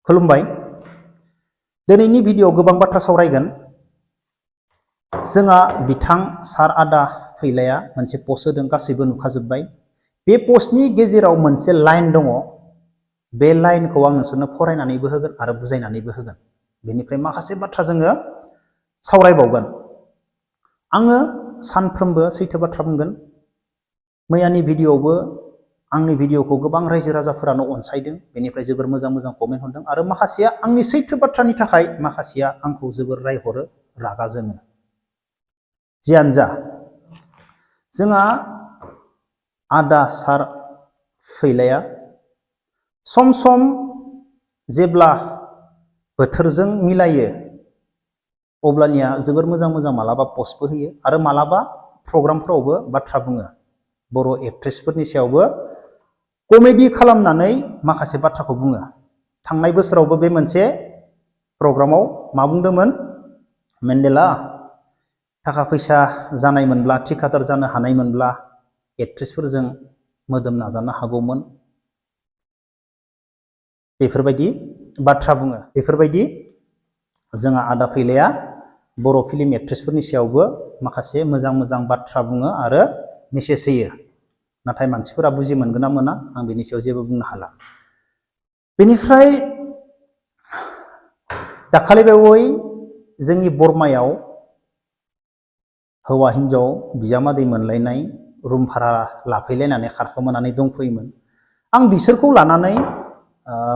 खुलुमबाय। दिनैनि भिडिअ गोबां बाथ्रा सावरायगोन। जोंहा बिथां सार आदा फैलाया मोनसे पस्ट होदों, गासैबो नुखाजोब्बाय। बे पस्टनि गेजेराव मोनसे लाइन दङ। बे लाइनखौ आं नोंसोरनो फरायनानैबो होगोन आरो बुजायनानैबो होगोन। बेनिफ्राय माखासे बाथ्रा जोङो सावरायबावगोन। आङो सानफ्रोमबो सैथो बाथ्रा बुंगोन। मैयानि भिडिअआवबो आंनि भिडिअखौ गोबां रायजो राजाफोरानो अनसायदों, बेनिफ्राय जोबोर मोजां मोजां कमेन्ट हरदों आरो माखासेया आंनि सैथो बाथ्रानि थाखाय माखासेया आंखौ जोबोर रायहरो, रागा जोङो। जियानो जा, जोंहा आदा सार फैलाया सम सम जेब्ला बोथोरजों मिलायो अब्लानिया जोबोर मोजां मोजां मालाबा पस्टबो होयो आरो मालाबा प्रग्रामफोरावबो बाथ्रा बुङो। बर' एक्ट्रेसफोरनि सायावबो कमेडि खालामनानै माखासे बाथ्राखौ बुङो। थांनाय बोसोरावबो बे मोनसे प्रग्रामाव मा बुंदोंमोन? मेन्डेला थाखा फैसा जानायमोनब्ला, थिखादार जानो हानायमोनब्ला एक्ट्रेसफोरजों मोदोम नाजानो हागौमोन। बेफोरबायदि बाथ्रा बुङो। बेफोरबायदि जोंहा आदा फैलाया बर' फिल्म एक्ट्रेसफोरनि सायावबो माखासे मोजां मोजां बाथ्रा बुङो आरो मेसेज होयो। नाथाय मानसिफोरा बुजि मोनगोन ना मोना आं बेनि सायाव जेबो बुंनो हाला। बेनिफ्राय दाखालिबावै जोंनि बरमायाव हौवा हिन्जाव बिजामादै मोनलायनाय रुम भारा लाफैलायनानै खारखोमानानै दंफैयोमोन। आं बिसोरखौ लानानै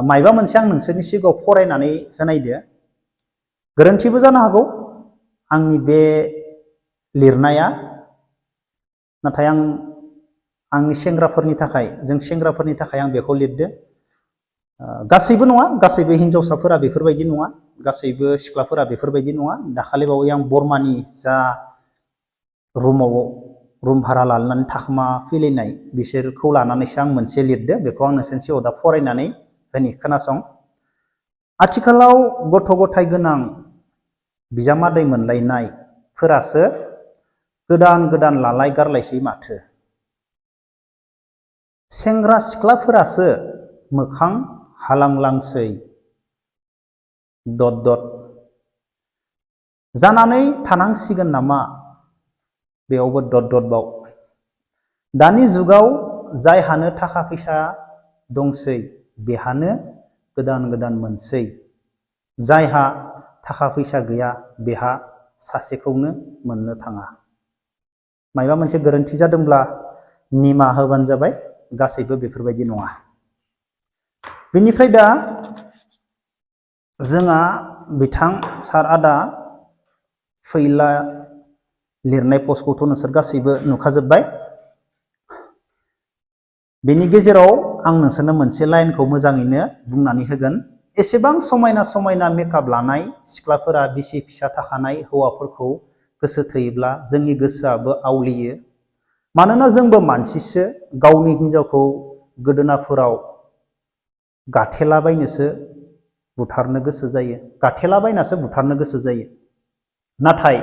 मायबा मोनसे आं नोंसोरनि सिगाङाव फरायनानै होनायदो। गोरोन्थिबो जानो हागौ आंनि बे लिरनाया, नाथाय आंनि सेंग्राफोरनि थाखाय, जों सेंग्राफोरनि थाखाय आं बेखौ लिरदो। गासैबो नङा, गासैबो हिन्जावसाफोरा बेफोरबायदि नङा, गासैबो सिख्लाफोरा बेफोरबायदि नङा। दाखालिबावै आं बरमानि जा रुमाव रुम भारा लानानै थाखोमा फैलायनाय बिसोरखौ लानानैसो आं मोनसे लिरदो। बेखौ आं नोंसोरनि सिगाङाव दा फरायनानै होनि, खोनासं। आथिखालाव गथ' गथाय गोनां बिजामादै मोनलायनायफोरासो गोदान गोदान लालाय गारलायसै माथो। सेंग्रा सिख्लाफोरासो मोखां हालांलांसै दद दद। जानानै थानांसिगोन नामा बेयावबो दद दद बाव। दानि जुगाव जायहानो थाखा फैसा दंसै बेहानो गोदान गोदान मोनसै। जायहा थाखा फैसा गैया बेहा सासेखौनो मोननो थाङा। मायबा मोनसे गोरोन्थि जादोंब्ला निमाहा होबानो जाबाय, गासैबो बेफोरबायदि नङा। बेनिफ्राय दा जोंहा बिथां सार आदा फैला लिरनाय पस्टखौथ' नोंसोर गासैबो नुखाजोब्बाय। बेनि गेजेराव आं नोंसोरनो मोनसे लाइनखौ मोजाङैनो बुंनानै होगोन। एसेबां समायना समायना मेकआप लानाय सिख्लाफोरा बिसि फिसा थाखानाय हौवाफोरखौ गोसो थोयोब्ला जोंनि गोसोआबो आवलियो। मानोना जोंबो मानसिसो, गावनि हिन्जावखौ गोदोनाफोराव गाथेलाबायनोसो बुथारनो गोसो जायो, गाथेलाबायनासो बुथारनो गोसो जायो। नाथाय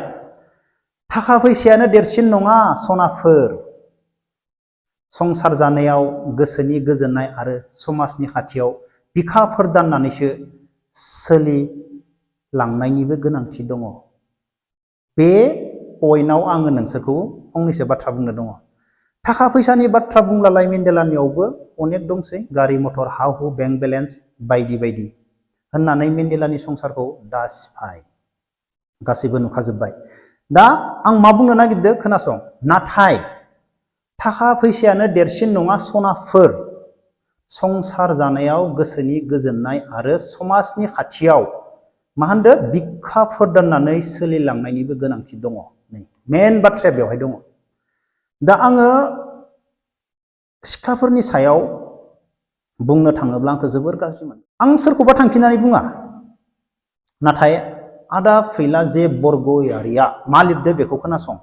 थाखा फैसायानो देरसिन नङा सनाफोर। संसार जानायाव गोसोनि गोजोननाय आरो समाजनि खाथियाव बिखाफोर दाननानैसो सोलिलांनायनिबो गोनांथि दङ। बे पइन्टआव आङो नोंसोरखौ फंनैसो बाथ्रा बुंनो दङ। थाखा फैसानि बाथ्रा बुंब्लालाय मेन्डेलानियावबो अनेक दंसै, गारि मटर, हा हु, बेंक बेलेन्स बायदि बायदि होननानै मेन्डेलानि संसारखौ दा सिफाय। गासैबो नुखाजोब्बाय। दा आं मा बुंनो नागिरदों खोनासं। नाथाय थाखा फैसायानो देरसिन नङा सनाफोर। संसार जानायाव गोसोनि गोजोननाय आरो समाजनि खाथियाव मा होनदो बिखाफोर दाननानै सोलिलांनायनिबो गोनांथि दङ। नै मेन बाथ्राया बेवहाय दङ। दा आङो सिख्लाफोरनि सायाव बुंनो थाङोब्ला आंखौ जोबोर गाज्रि मोनो। आं सोरखौबा थांखिनानै बुङा, नाथाय आदा फैला जे बरगयारिया मा लिरदो बेखौ खोनासं।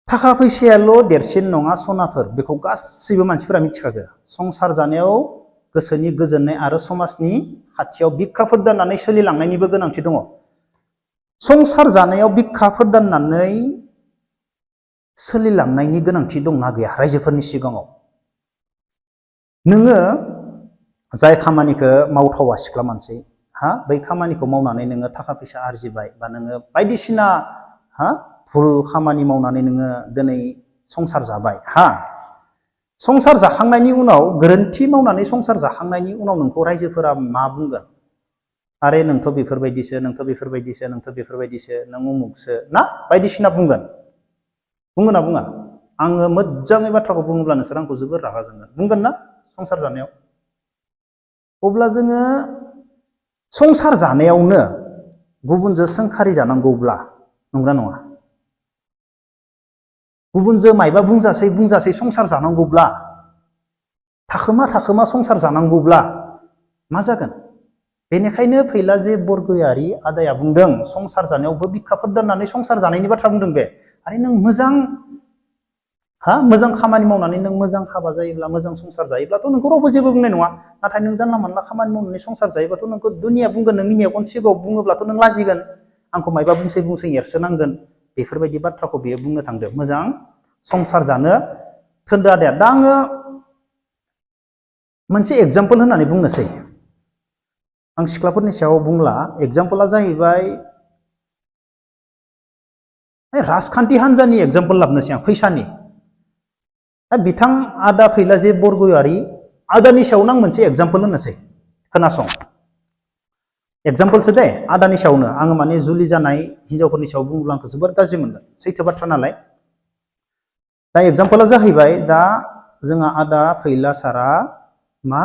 थाखा फैसायाल' देरसिन नङा सनाफोर, बेखौ गासैबो मानसिफोरा मिथिखागौ। संसार जानायाव गोसोनि गोजोननाय आरो समाजनि खाथियाव बिखाफोर दाननानै सोलिलांनायनिबो गोनांथि दङ। संसार जानायाव बिखाफोर दाननानै सोलिलांनायनि गोनांथि दंना गैया रायजोफोरनि सिगाङाव? नोङो जाय खामानिखौ मावथावा सिख्ला मानसि हा बै खामानिखौ मावनानै नोङो थाखा फैसा आरजिबाय बा नोङो बायदिसिना हा भुल खामानि मावनानै नोङो दिनै संसार जाबाय हा संसार जाखांनायनि उनाव गोरोन्थि मावनानै संसार जाखांनायनि उनाव नोंखौ रायजोफोरा मा बुंगोन आरे नोंथ' बेफोरबायदिसो नोंथ' बेफोरबायदिसो नोंथ' बेफोरबायदिसो नों उमुगसो ना बायदिसिना बुंगोन बुंगोन ना बुङा आङो मोजाङै बाथ्राखौ बुङोब्ला नोंसोर आंखौ जोबोर रागा जोंगोन बुंगोन ना संसार जानायाव अब्ला जोङो संसार जानायावनो गुबुनजों सोंखारि जानांगौब्ला नंगौना नङा गुबुनजों मायबा बुंजासै संसार जानांगौब्ला थाखोमा संसार जानांगौब्ला मा जागोन बेनिखायनो फैला जे बरगयारी आदाया बुंदों संसार जानायावबो बिखाफोर दोननानै संसार जानायनि बाथ्रा बुंदों बे आरो नों मोजां खामानि मावनानै नों मोजां हाबा जायोब्ला मोजां संसार जायोब्लाथ' नोंखौ रावबो जेबो बुंनाय नङा नाथाय नों जानला मानला खामानि मावनानै संसार जायोब्लाथ' नोंखौ दुनिया बुंगोन नोंनि मेगन सिगाङाव बुङोब्लाथ' नों लाजिगोन आंखौ मायबा बुंसै एरसोनांगोन बेफोरबायदि बाथ्राखौ बेयो बुंनो थांदों मोजां संसार जानो थोनदो आदाया दा आङो मोनसे एग्जाम्पल होननानै बुंनोसै आं सिख्लाफोरनि सायाव बुंला एग्जाम्पला जाहैबाय राजखान्थि हान्जानि एग्जाम्पल लाबनोसै आं फैसानि बिथां आदा फैलाजे बरगयारी आदानि सायावनो आं मोनसे एग्जाम्पल होनोसै खोनासं एग्जाम्पलसो दे आदानि सायावनो आङो माने जुलि जानाय हिनजावफोरनि सायाव बुङोब्ला आंखौ जोबोर गाज्रि मोनगोन सैथो बाथ्रा नालाय दा एग्जाम्पला जाहैबाय दा जोंहा आदा फैला सारा मा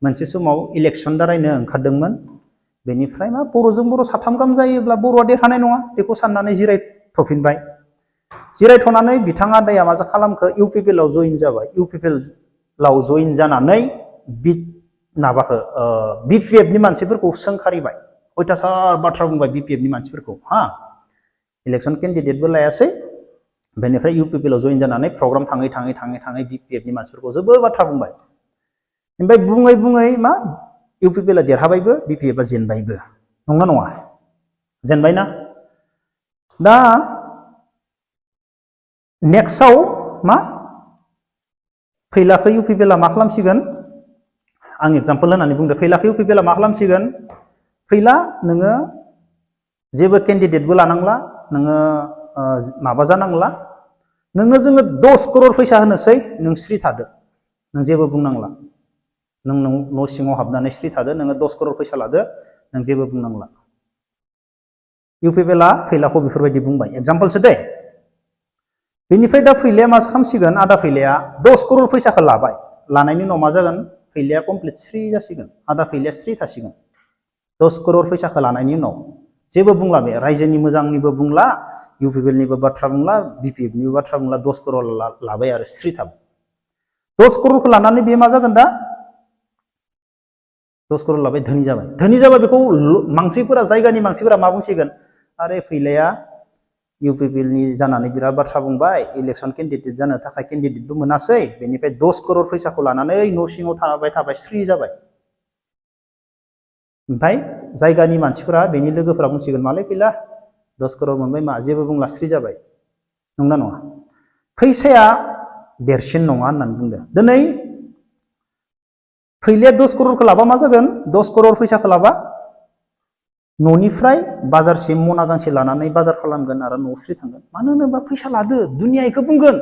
मोनसे समाव इलेक्सन दारायनो ओंखारदोंमोन बेनिफ्राय मा बर'जों बर' साथाम गाहाम जायोब्ला बर'आ देरहानाय नङा बेखौ साननानै जिरायथ'फिनबाय जिरायथ'नानै बिथां आदाया मा खालामखो इउपिपिएलआव जइन जाबाय इउपिपिएलआव जइन जानानै बिपिएफनि मानसिफोरखौ सोंखारिबाय अयथासार बाथ्रा बुंबाय बिपिएफनि मानसिफोरखौ हा इलेक्सन केन्डिडेटबो लायासै बेनिफ्राय इउपिपिएलआव जइन जानानै प्रग्राम थाङै बिपिएफनि मानसिफोरखौ जोबोर बाथ्रा बुंबाय ओमफ्राय बुङै मा इउपिपिएलआ देरहाबायबो बिपिएफआ जेनबायबो नंना नङा जेनबायना दा नेक्स्टआव मा फैलाखौ इउपिपिएलआ मा खालामसिगोन आं एग्जाम्पल होननानै बुंदों फैलाखौ इउपिपिएलआ मा खालामसिगोन फैला नोङो जेबो केन्डिडेटबो लानांला नोङो माबा जानांला नोंनो जोङो 10 करोड़ फैसा होनोसै नों स्रि थादो नों जेबो बुंनांला नों न' सिङाव हाबनानै स्रि थादो नोङो 10 करोड़ फैसा लादो नों जेबो बुंनांला इउपिपिएलआ फैलाखौ बेफोरबायदि बुंबाय एग्जाम्पलसो दे बेनिफ्राय दा फैलाया मा खालामसिगोन आदा फैलाया 10 करोड़ फैसाखौ लाबाय लानायनि उनाव मा जागोन फैलाया कमप्लिट स्रि जासिगोन आदा फैलाया स्रि थासिगोन 10 करोड़ फैसाखौ लानायनि उनाव जेबो बुंला बे रायजोनि मोजांनिबो बुंला इउपिपिएलनिबो बाथ्रा बुंला बिपिएफनिबो बाथ्रा बुंला 10 करोड़ लाबाय आरो स्रि थाबाय 10 करोड़खौ लानानै बे मा जागोन दा 10 करोड़ लाबाय धोनि जाबाय बेखौ मानसिफोरा जायगानि मानसिफोरा मा बुंसिगोन आरे फैलाया इउपिपिएलनि जानानै बिराद बाथ्रा बुंबाय इलेक्सन केन्डिडेट जानो थाखाय केन्डिडेटबो मोनासै बेनिफ्राय 10 करोड़ फैसाखौ लानानै न' सिङाव थाबाय स्रि जाबाय ओमफ्राय जायगानि मानसिफोरा बेनि लोगोफोरा बुंसिगोन मालै फैला 10 करोड़ मोनबाय मा जेबो बुंला स्रि जाबाय नंना नङा फैसाया देरसिन नङा होननानै बुंदों दिनै फैलाया 10 करोड़खौ लाबा मा जागोन 10 करोड़ फैसाखौ लाबा न'निफ्राय बाजारसिम मना गांसे लानानै बाजार खालामगोन आरो न'आव स्रि थांगोन मानो होनोबा फैसा लादो दुनिया इखौ बुंगोन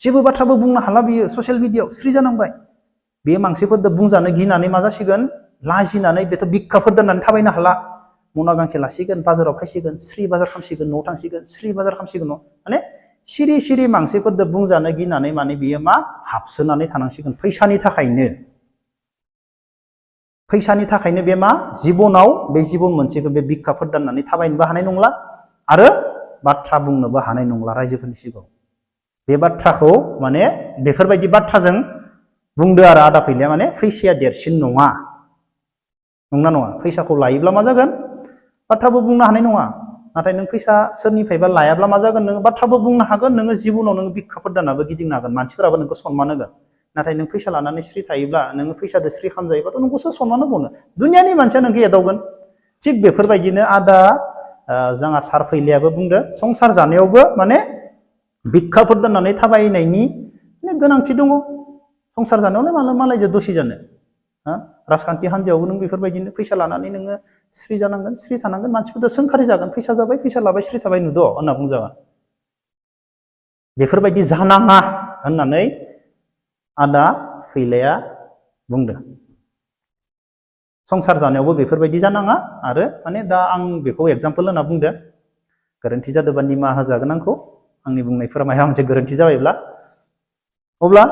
जेबो बाथ्राबो बुंनो हाला बियो ससियेल मिडियायाव स्रि जानांबाय बेयो मानसिफोरजों बुंजानो गिनानै मा जासिगोन लाजिनानै बेथ' बिखाफोर दोननानै थाबायनो हाला मना गांसे लासिगोन बाजाराव फैसिगोन स्रि बाजार खालामसिगोन न'आव थांसिगोन स्रि बाजार खालामसिगोन माने सिरि मानसिफोरजों बुंजानो गिनानै माने बियो मा हाबसोनानै थानांसिगोन फैसानि थाखायनो बे मा जिबनाव बे जिबन मोनसेखौ बे बिखाफोर दाननानै थाबायनोबो हानाय नंला आरो बाथ्रा बुंनोबो हानाय नंला रायजोफोरनि सिगाङाव बे बाथ्राखौ माने बेफोरबायदि बाथ्राजों बुंदो आरो आदा फैलाया माने फैसाया देरसिन नङा नंना नङा फैसाखौ लायोब्ला मा जागोन बाथ्राबो बुंनो हानाय नङा नाथाय नों फैसा सोरनिफ्रायबा लायाब्ला मा जागोन नोङो बाथ्राबो बुंनो हागोन नोङो जिबनाव नोङो बिखाफोर दाननाबो गिदिंनो हागोन मानसिफोराबो नोंखौ सनमान होगोन नाथाय नों फैसा लानानै स्रि थायोब्ला नोङो फैसाजों स्रि खालामजायोबाथ' नोंखौ सोर सनमान होबावनो दुनियानि मानसिया नोंखौ एदावगोन थिग बेफोरबायदिनो आदा जोंहा सार फैलायाबो बुंदो संसार जानायावबो माने बिखाफोर दोननानै थाबायनायनि गोनांथि दङ संसार जानायावलाय मालायजों दसि जानो राजखान्थि हान्जायावबो नों बेफोरबायदिनो फैसा लानानै नोङो स्रि जानांगोन, स्रि थानांगोन, मानसिफोरजों सोंखारि जागोन, फैसा जाबाय, फैसा लाबाय, स्रि थाबाय नुद' होनना बुंजागोन। बेफोरबायदि जानाङा होननानै आदा फैलाया बुंदों। संसार जानायावबो बेफोरबायदि जानाङा आरो माने दा आं बेखौ एग्जाम्पल होना बुंदों। गोरोन्थि जादोंबा निमाहा होजागोन आंखौ, आंनि बुंनायफोरा माबा मोनसे गोरोन्थि जाबायब्ला। अब्ला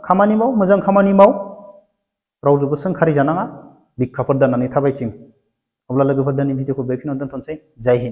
खामानि माव, मोजां खामानि माव, रावजोंबो सोंखारि जानाङा, बिखाफोर दाननानै थाबायथिं। अब्ला लोगोफोर दिनैनि भिडिअखौ बेखिनियावनो दोनथ'नोसै। जय हिन्द।